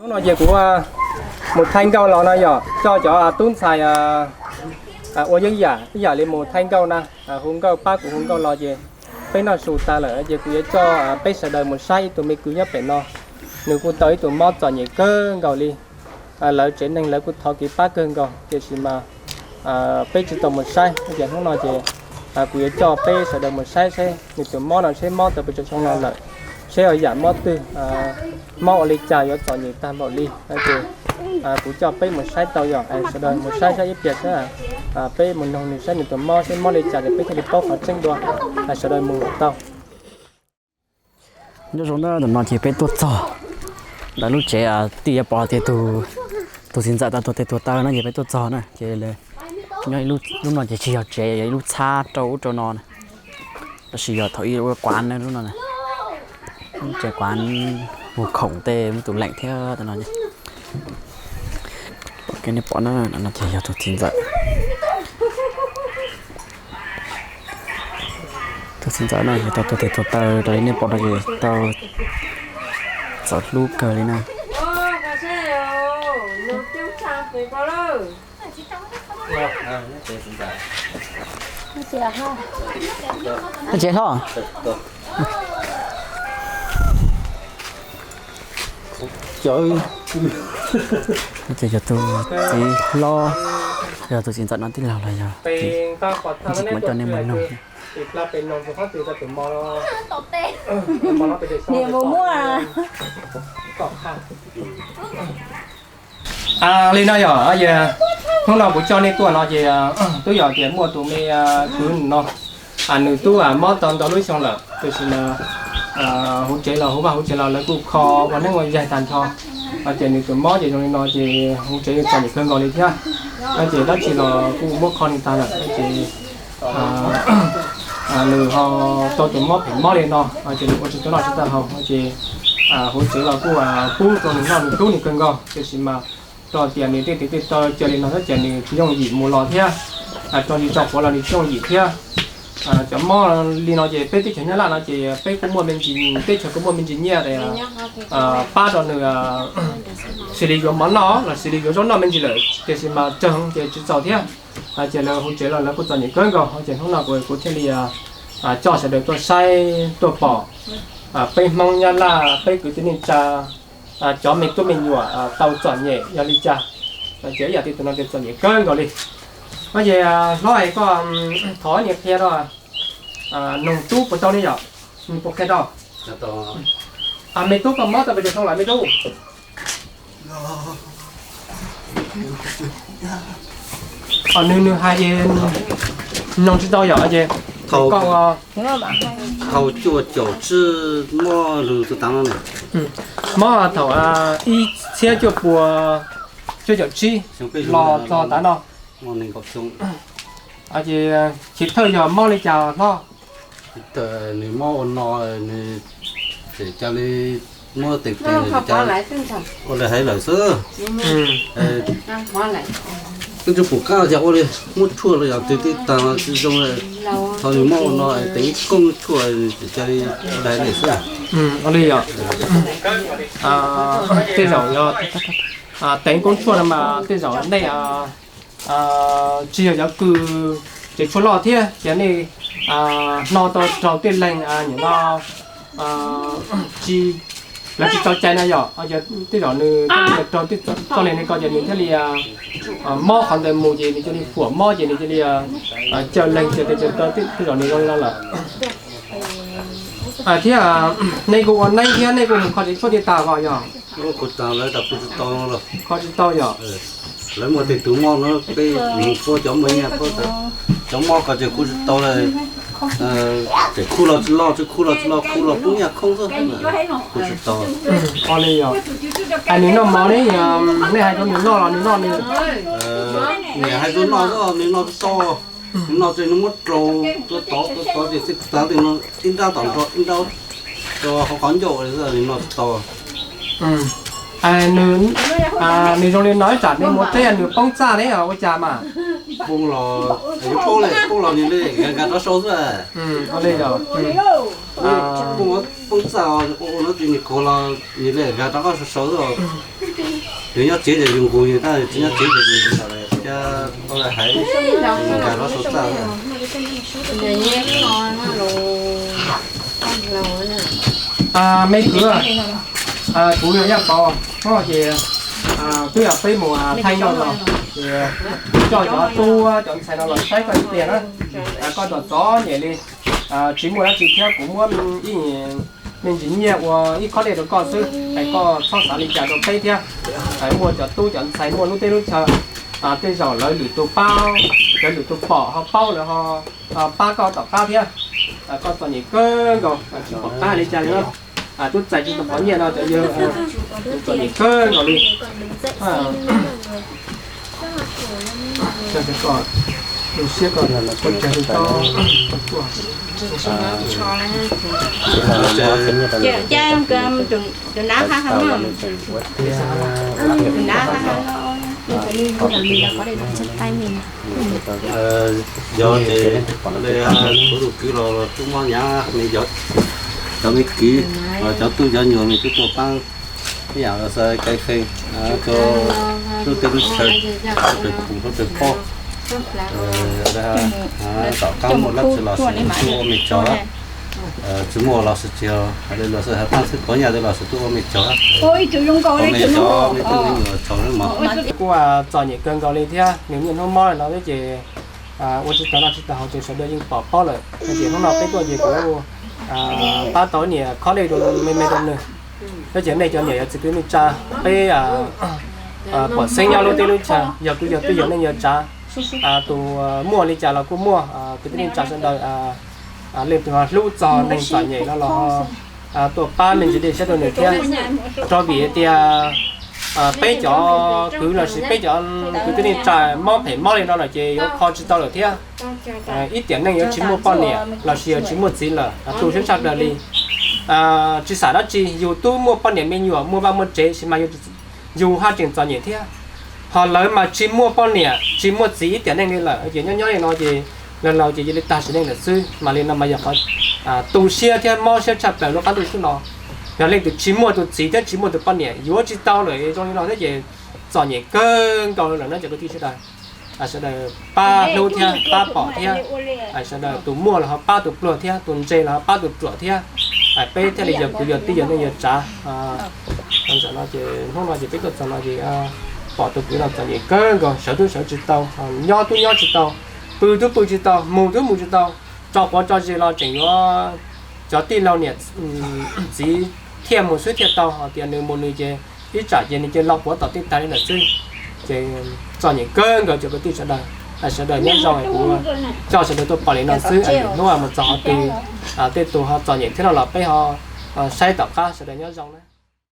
No ces kuv mus thaij nkauj los no yog coj cov tub ntxhais ua yeeb yam ib yam li mus thaij nkauj na, hu nkauj pab kuv hu nkauj los ces peb noj su tas lawm ces kuv yuav coj peb sawv daws mus saib ib tug me kwv nyob pem no. Nws kuj tau ib tug mob txom nyem kawg nkaus li. Lawv tsev neeg lawv kuj thov kev pab kawg nkaus tiam sis mas peb tsis tau mus saib ces hnub no ces kuv yuav coj peb sawv daws mus saib seb nws tus mob no seb mob tau pes tsawg xyoo no lawm, seb ua yam mob twg, mob ua li cas yuav txom nyem tag npaum li. Ces kuv coj peb mus saib tau yog sawv daws mus saib saib ib pliag saib, peb mus noog nws saib nws tus mob seb mob li cas ces peb thiaj li paub qhov tseeb dua, sawv daws mus tau. Nyob zoo na, ntawm no ces peb tuaj txog ntawm lub tsev, twb yuav pom tias tus txiv ntxawm tau tuag tes tuag taw no ces peb tuaj txog na ces nyob lub no ces tsis yog tsev, yog ib lub txhab rau ub rau no na, tab sis yog thaum ub ua quán na lub no na, lub tsev quán mus khoom tej muaj tus leem thiab no. Pom kev nej pom na, no ces yog tus txiv ntxawm. Tus txiv ntxawm no yog tau tuag tes tuag taw raws li nej pom no ces tau txom hlub kawg li na. Tsev hlob. Ces yog tus txiv hlob, yog tus txiv ntxawm no tij laug los yog tsis muaj coj nej mus nug. Li no yog, hnub no kuv coj nej tuaj no ces twb yog tias muaj tus me kwv no, nws twb mob tau ntau lub xyoo lawm tiam sis mas huv tsev los huv vaj huv tsev los lawv kuj kho ua neeb ua yaig tag nrho, ces nws tus mob ces zoo li no ces huv tsev txom nyem kawg nkaus li thiab. Ces dab tsi los kuj muab kho li tag lawm ces nws ho tau tus mob phem mob li no ces nws ua tsis tau noj tsis tau haus ces huv tsev los kuj pub rau nws noj nws hlub nws kawg nkaus tiam sis mas rau tias nws tej tes tej taw cia li no thiab ces nws tsis yooj yim mus los thiab, tso zis tso quav los nws tsis yooj yim thiab. Cov mob li no ces peb teb chaws Nyab Laj no ces peb kuj muaj me ntsis, teb chaws kuj muaj me ntsis nyiaj pab rau nws xws li yuav mov noj los xws li yuav zaub noj me ntsis lawm tiam sis mas tsawg ces tsis txaus thiab. Ces lawv huv tsev los lawv kuj txom nyem kawg nkaus ces hnub no kuv thiaj li coj sawv daws tuaj saib tuaj pom peb Hmoob Nyab Laj peb kwv tij neej tsa cov me tub me nyuam tau txom nyem yog li cas. Ces ib yam li tus no ces txom nyem kawg nkaus li. No ces hlob es koj thov nias qhia rau nug tub puas tau ne yom, nug puas qhia tau. Me tub koj mob tau pes tsawg xyoo lawm me tub? Nws nws hais ces nug tsis tau yom ces koj Thaum cuaj caum tsib mob lug txog tav no ne. Mob thaum ib txhiab cuaj pua cuaj caum tsib los txog tav no. Ces chiv thawj yog mob li cas hlob? Nws mob ua no, nws tseem cia li muab tes tes ua li hais lawm xwb. Twb tsis pum qab cas ua li, muab tshuaj los yog twg twb tag tsis zoo. Thaum nws mob ua no tes ib kooj tshuaj nws tseem cia li ua li hais lawm xwb. Ua li yog tej zaum yog tes ib kooj tshuaj no mas tej zaum nej tsis yog cov kws tsev tshuaj loj thiab ces nej hno tau raug tej leeg nyuam no tsis, lawv tsis tso cai na yom, tej zaum nws thiaj li raug tej txoj leeg no ko ces nws thiaj li mob qhov ntawd mus ces nws cia li fuam mob ces nws cia li cawm leeg ces tej zaum nws zoo li no lawm. Thiab nej kuj ua neeb thiab nej kuj mus kho tsev tshuaj thiaj tag os yog? Kho tsis tau yom? Lawv muaj tej tus mob no peb mus puab cov muaj nyiaj, cov mob ko ces khu tsis tau, tseem khu los tsis loj, tsis khu los tsis loj, khu los poob nyiaj khoob xwb, khu tsis tau. Ua li yog, nws noj mov ne, nej hais rau nws noj los nws noj nws? Niam hais rau noj xwb, nws noj tsis tau. Nws noj ces nws muab rau tua tod tua tod ces txij tav tes no ib nrab tom nrho ib nrab rau hauv qhov ncauj li xwb, nws noj tsis tau. Nws zoo li no ib tsam nws mus teb nws poob txaj ne ua cas mas? Poob los, yuav poob li, poob los nws li nkag rov sau xwb. Poob txaj ua ua no ces nws kuv los nws li nkag rov qab sau sau xwb. Yus nyob tsev ces yus nqus nws, tab tsis nyob tsev ces nws li hais nkag rov sau txaj. Me kwv, kuv yog Yaj Pov, hnub no ces twb yog peb mus thaij nroj no, ces coj cov tub cov ntxhais no los saib koj ib pliag na. Koj txom txom nyem li, tsis muaj dab tsi thiab kuv muab ib me ntsis nyiaj ua ib khob dej rau koj xwb, es koj txhob xav li cas rau peb thiab. Muaj cov tub cov ntxhais muaj lub teb lub chaw, tej zaum lawv lwm tus paub, lawv lwm tus pom ho paub lawv ho pab koj tom qab thiab. Koj txom nyem kawg nkaus tsis pom qab li cas li. Twb txais tsis tau qhov nyiaj no cov yawg, txom nyem kawg nkaus li. Siab koj, tus nav ha ha no. Tus nav ha ha no. Yog ces kuv tus kwv los twb mob nyab me, cov me kwv, cov tub cov nyuam me twb tuaj pab ib yam los xav caiv fee rau lub teb lub chaw, rau pem pum rau pem pob, tom qab muaj dab tsi los sis tuaj ua me cov, tsis muaj los sis tsis hais li los sis hais pab xwb, pov nyaj li los sis tuaj ua me cov, ua me cov me tub me nyuam tsaug nawb mog. Kuj txom nyem kawg nkaus li thiab, nws niaj hnub mob li no thiab ces ua tsis tau noj tsis tau haus ces sawv daws yeej pom paub lawm. Ces hnub no peb tuaj ces kuv pab tau niam khob dej rau me me rau nws. Thiab ces nej cov niam yog txiv kwv neej tsa, peb pom xeeb nyob lub teb lub chaw, yog kwv yog tij yog neej yog tsav, tus muaj li cas los kuj muaj, kwv tij neej tsa sawv daws leej twg ho hlub txog neeg txom nyem no los tuaj pab me ntsis dej siab rau nws thiab. Rau vim tias peb cov kwv los sis peb cov kwv tij neej tsa mob phem mob li no lawm ces yuav kho tsis tau lawm thiab. Ib tiam neej yuav tsis muaj poj niam los sis yuav tsis muaj txiv lawm, tu siab tshaj plaws li. Tsis xam dab tsi, yus twb muaj poj niam me nyuam muaj vaj muaj tsev sis mas yus haj tseem txom nyem thiab. Ho lawv mas tsis muaj poj niam tsis muaj txiv ib tiam neej li lawm ces nyob nyob li no ces laus laus ces cia li tag sim neej lawm xwb. Mas li no mas yog qhov tu siab thiab mob siab tshaj plaws lub qab ntuj xwb no. Yog leej twg tsis muaj tus txiv thiab tsis muaj tus poj niam yuav tsis tau lawm zoo li no thiab ces txom nyem kawg nkaus lawm no cov kwv tij sawv daws. Sawv daws pab hlub thiab pab pom thiab, sawv daws tus muaj los ho pab tus pluag thiab, tus ntse los ho pab tus ruam thiab. Peb thiaj li yog kwv yog tij yog neej yog tsav. Hnub no ces peb tuaj txog no ces pom tus kwv no txom nyem kawg nkaus, sawv twb sawv tsis tau, nyob twb nyob tsis tau, pw twb pw tsis tau, mus twb mus tsis tau, tso quav tso zis los tseem yuav cov tij laug niam txiv thiaj mus xwb thiaj tau, hos tias nws mus nws ces ib tsam ces nws cia li los quav tom tej tag li ntawd xwb. Ces txom nyem kawg nkaus cov kwv tij sawv daws, sawv daws nyob zoo, kuv coj sawv daws tuaj pom li no xwb, hnub mus txog qhov twg tej tus ho txom nyem thiab no los peb ho saib tom qab, sawv daws nyob zoo na.